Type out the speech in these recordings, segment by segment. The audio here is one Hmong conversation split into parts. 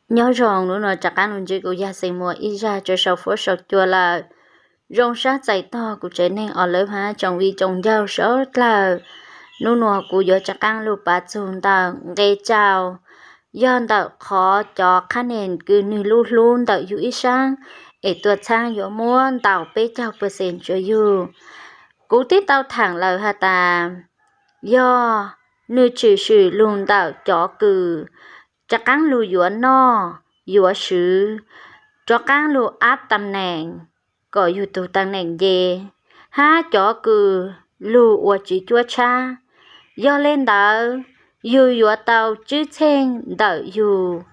Nyob zoo, hnub no rov qab los ntsib kuv yog xeem muas ib zag rau saum fuab saum cua lawm. Zoo sab txais tog kuv tsev neeg os lawv hab tsoom viv tsoom ncaus sawv dlawg. Hnub no kuv yuav rov qab lug pav txug ntawm nqe tsau, yog ntawm qhov cov qhab nees kws nwg lub hlub ntawm yug ib saab, es tuam txhaab yuav muab ntaus peb caug percent rua yug. Kuv tib tau thaam lawm has tas, yog nwg tshwm sim lug ntawm cov kws rov qaab lug yuav noj, yuav swv, rov qaab lug ab tam neem kom yug tug tam neem nce, hab cov kws lug ua tsis cuab tshab, yog le ntawd yug yuav tau tswb txheej ntawm yug.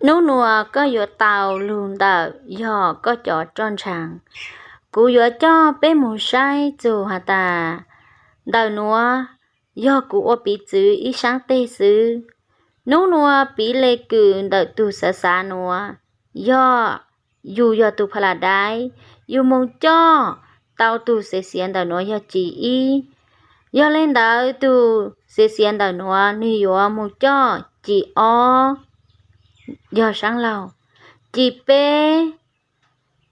Hnub nua koj yuav tau lug ntawm yog koj cov roj ntshaa. Kuv yuav coj peb moog saib txug has tas, ntawm nuav yog kuv ua piv txwv ib saab teg xwb. Hnub nua piv le kws ntawm tug xav xav nuav, yog yug yog tug Pha La Dais, yug moog coj tau tug xiav xiav ntawm nuav yog Cim Ib. Yog le ntawd tug xiav xiav ntawm nuav nwg yuav moog coj Cim Ob, yog saab laug, Cim Peb,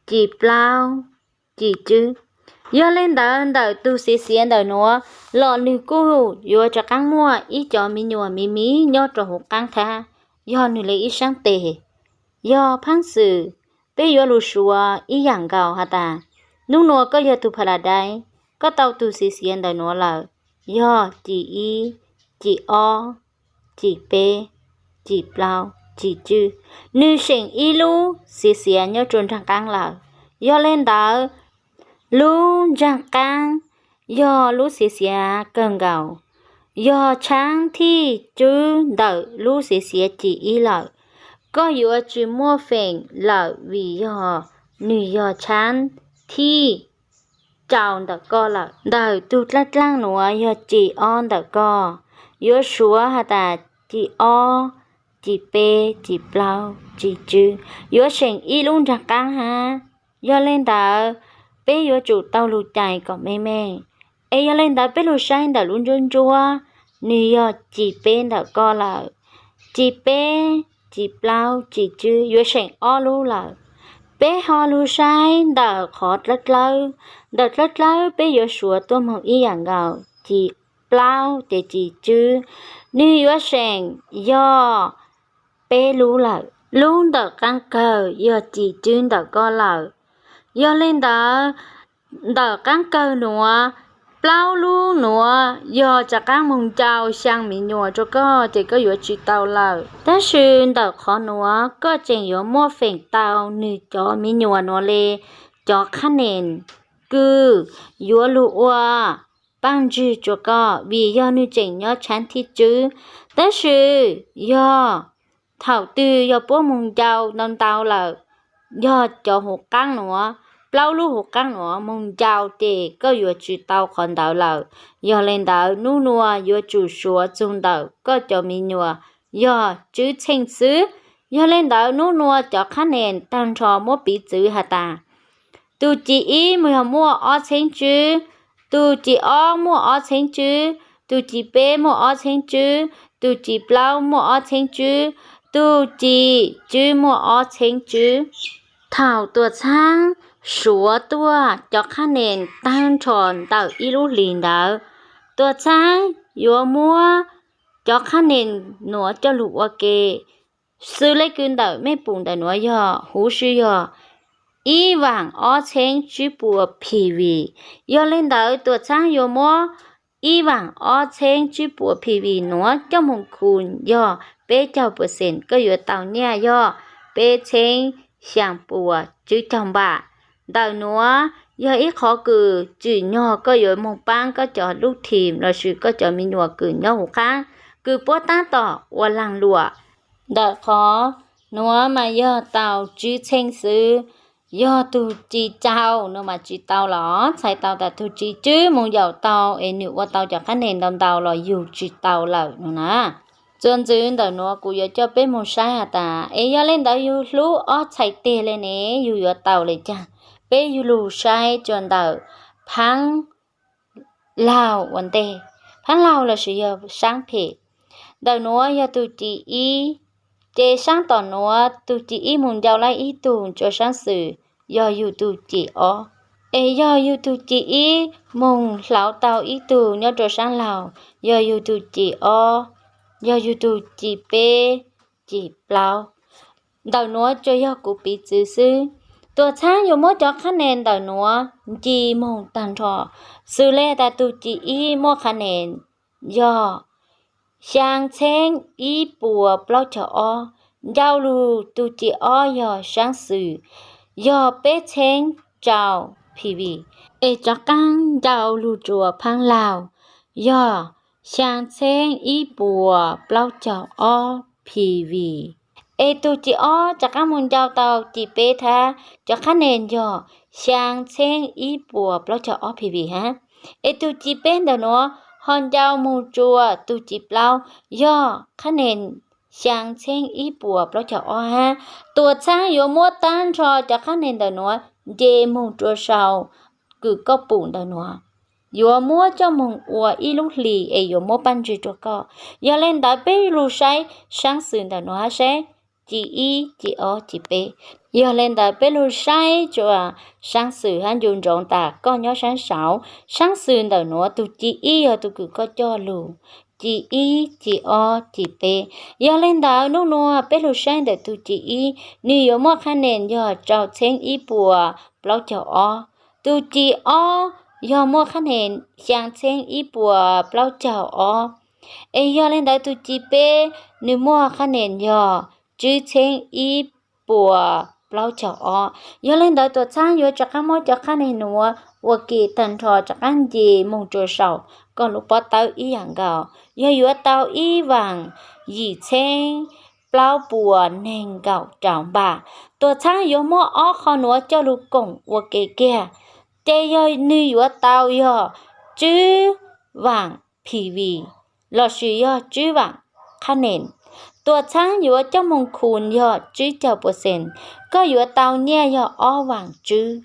Cim Plaub, Cim Tswb. Yog le ntawd ntawm tug xiav xiav ntawm nuav los nwg kuj yuav rov qaab muaj ib cov me nyuam miv miv nyob rua huv qaab thab, yog nwg le ib saab teg. Yog phaab xwm, peb yuav lug suav ib yaam nkaus has tas, hnub nua koj yog tug Pha La Dais, koj tau tug xiav xiav ntawm nuav lawm, yog Cim Ib, Cim Ob, Cim Peb, Cim Plaub, Cim Tswb. Nwg seem ib lub xiav xiav nyob rua nraag qaab lawm. Yog le ntawd, lub nraag qaab yog lub xiav xiav kawg nkaus, yog tshaab thib tswb ntawm lub xiav xiav Cim Ib lawm. Koj yuav tsi muaj feem lawm vim yog nwg yog tshaab thib rau ntawm koj lawm. Ntawm tug dlaab dlaab nuav yog Cim Ob ntawm koj, yuav suav has tas Cim Ob, Cim Peb, Cim Plaub, Cim Tswb, yuav seem ib lub nraag qaab hab. Yog le ntawd, peb yuav tsum tau lug cais kom me me. Es yog le ntawd peb lug saib ntawm lub ntsuab ntsuab, nwg yog Cim Peb ntawm koj lawm. Cim Peb, Cim Plaub, Cim Tswb yuav seem ob lub lawm. Peb ho lug saib ntawm qhov dlawb dlawb, ntawm dlawb dlawb peb yuav suav tuaj moog ib yaam nkaus, Cim Plaub ces Cim Tswb, nwg yuav seem yog peb lub lawm. Lub ntawm qaab kawg yog Cim Tswb ntawm koj lawm. Yog le ntawd, ntawm qaab kawg nuav, plaub lub nuav yog rov qaab moog ncau xyaa me nyuam rua koj ces koj yuav tsi tau lawm. Tab sis ntawm qhov nuav koj tseem yuav muaj feem tau nwg cov me nyuam nuav le cov qhab nees kws yuav lug ua paaj ntswg rua koj vim yog nwg tseem nyob tshaab thib tswb. Tab sis yog thaum twg yog puab moog ncau ntau ntau lawm, yog cov huv qaab nuav, plaub lub huv qaab nuav moog ncau ces koj yuav tsi tau qhov ntawd lawm. Yog le ntawd nub nua yuav tsum suav txug ntawm koj cov me nyuam yog tswb txheej xwb. Yog le ntawd nub nua cov qhab nees taag nrho muab piv txwv has tas, tug Cim Ib yog muaj ob txheeb tswb, tug Cim Ob muaj ob txheeb tswb, tug Cim Peb muaj ob txheeb tswb, tug Cim Plaub muaj ob txheeb tswb, tug Cim Tswb muaj ob txheeb tswb. Thaum tuam txhaab suav tuaj cov qhab nees taag nrho ntawm ib lub hlis ntawd, tuam txhaab yuav muab cov qhab nees nuav coj lug ua ke. Xws le kws ntawm mej pum ntawm nuav yog huv si yog ib vaam ob txheeb tsib puas P V. Yog le ntawd tuam txhaab yuav muab ib vaam ob txheeb tsib puas P V nuav coj moog khu yog peb caug percent, koj yuav tau nyiaj yog peb txheeb xyaa puas tsib caug npam. Ntawm nuav yog ib qhov kws tsim nyog koj yuav moog paab koj cov lub team lossis koj cov me nyuam kws nyob huv qaab, kws puab taab tom ua laag luam. Ntawm qhov nuav mas yog tau tsib txheej xwb. Yog tug Cim Tsau no mas tsi tau los txhais tau tas tug Cim Tswb moog yaum tau es nwg ua tau cov qhab nees ntau ntau los yug tsi tau lawm no na. Txuas ntxiv ntawm nuav kuv yuav coj peb moog saib has tas es yog le ntawd yug hlub ob txhais teg le ne, yug yuav tau le caag? Peb yug lug saib rua ntawm phaab laug ua ntej, phaab laug lossis yog saab phem. Ntawm nuav yog tug Cim Ib, Ces saab tom nuav tug ci ib moog ncau lawm ib tug rua saab xwm, yog yug tug ci ob. Es yog yug tug ci ib moog hlauv tau ib tug nyob rua saab laug, yog yug tug ci ob, yog yug tug ci peb, ci plaub. Ntawm nuav tsuas yog kuv piv txwv xwb. Tuam txhaab yuav muab cov qhab nen ntawm nuav nce moog taag nrho, xws le tas tug ci ib muaj qhab nen yog xyaa txheeb ib puas plaub caug ob, ncau lug tug ci ob yog saab xwm, yog peb txheeb rau P V, es rov qaab ncau lug rua phaab laug, yog xyaa txheeb ib puas plaub caug ob P V. Es tug ci ob rov qaab moog ncau tau ci peb hab, cov qhab nen yog xyaa txheeb ib puas plaub caug ob P V hab. Es tug ci peb ntawm nuav ho ncau moog rua tug ci plaub, yog qhab nen xyaa txheeb ib puas plaub caug ob hab. Tuam txhaab yuav muab taab nrho cov qhab nen ntawm nuav nce moog rua sau kws koj pum ntawm nuav, yuav muab coj moog ua ib lub hlis es yuav muab paj ntsig rua koj. Yog le ntawd peb lug saib saab xwm ntawm nuav hab seb ci ib, ci ob, ci peb. Yog le ntawd peb lug saib rua saab xwm hab ncu ntsoov tas koj nyob saab saud, saab xwm ntawm nuav tug ci ib yog tug kws koj coj lug, ci ib, ci ob, ci peb. Yog le ntawd nub nuav peb lug saib ntawm tug ci ib, nwg yuav muaj qhab nen yog rau txheeb ib puas plaub caug ob. Tug ci ob yog muaj qhab nen xyaa txheeb ib puas plaub caug ob. Es yog le ntawd tug ci peb, nwg muaj qhab nen yog tswb txheeb ib puas plaub caug ob. Yog le ntawd tuam txhaab yuav rov qaab muab cov qhab nen nuav ua ke taag nrho rov qaab nce moog rua sau koj lub pob tawb ib yaam nkaus, yog yuav tau ib vaam yim txheeb plaub puas neeg nkaum rau npaj. Tuam txhaab yuav muab ob qho nuav coj lug koom ua ke kiag, ces yog nwg yuav tau yog tswb vaam P V lossis yog tswb vaam qhab nen. Tuam txhaab yuav coj moog khu yog tswb caug percent, koj yuav tau nyiaj yog ob vaam tswb.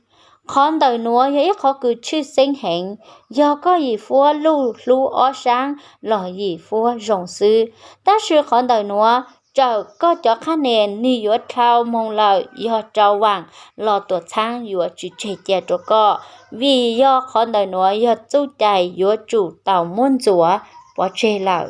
Qhov ntawm nuav yog ib qhov kws tshwj xeeb heev, yog koj yim fuab luj hlub ob saab los yim fuab zoo xwb. Tab sis qhov ntawm nuav txawm koj cov qhab nen nwg yuav dhau moog lawm yog rau vaam los tuam txhaab yuav tsi tseg cia rua koj, vim yog qhov ntawm nuav yog txuj cai yuav tsum tau muab ntxuav pov tseg lawm.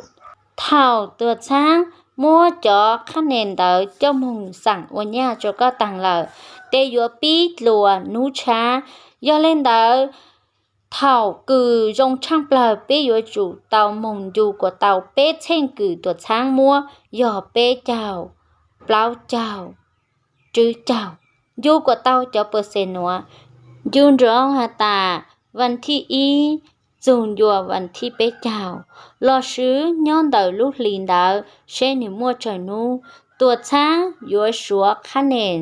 Thaum tuam txhaab muab cov qhab nen ntawd coj moog xaam ua nyaj rua koj taag lawm, tes yuav pib dlua nub tshab. Yog le ntawd, thaum kws zoo tshaaj plawg peb yuav tsum tau moog ncu kuas tau peb txheej kws tuam txhaab muab yog peb caug, plaub caug, tswb caug. Ncu kuas tau cov percent nuav, ncu nrov has tas vaam thib ib txug ncua vaam thib peb caug, los swv nyob ntawm lub hlis ntawd seb nwg muaj tsawg nub. Tuam txhaab yuav suav qhab nen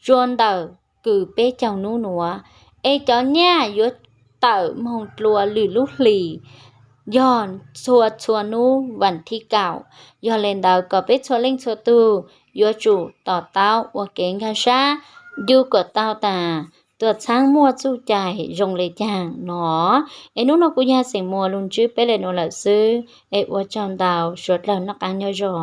rua ntawm kws peb caug nub nuav, es cov nyaj yuav tawm moog dlua lwm lub hlis yog txhua txhua nub vaam thib kaum. Yog le ntawd kom peb txhua leej txhua tug yuav tsum to taub ua kev nkaag sab, ncu kuas tau tas tuam txhaab muaj txuj cai zoo le caag no. Es nub nuav kuv yog xeem muas lug ntsib peb le nuav lawm xwb, es ua tsaug ntau, suav dlawg noj qaab nyob zoo.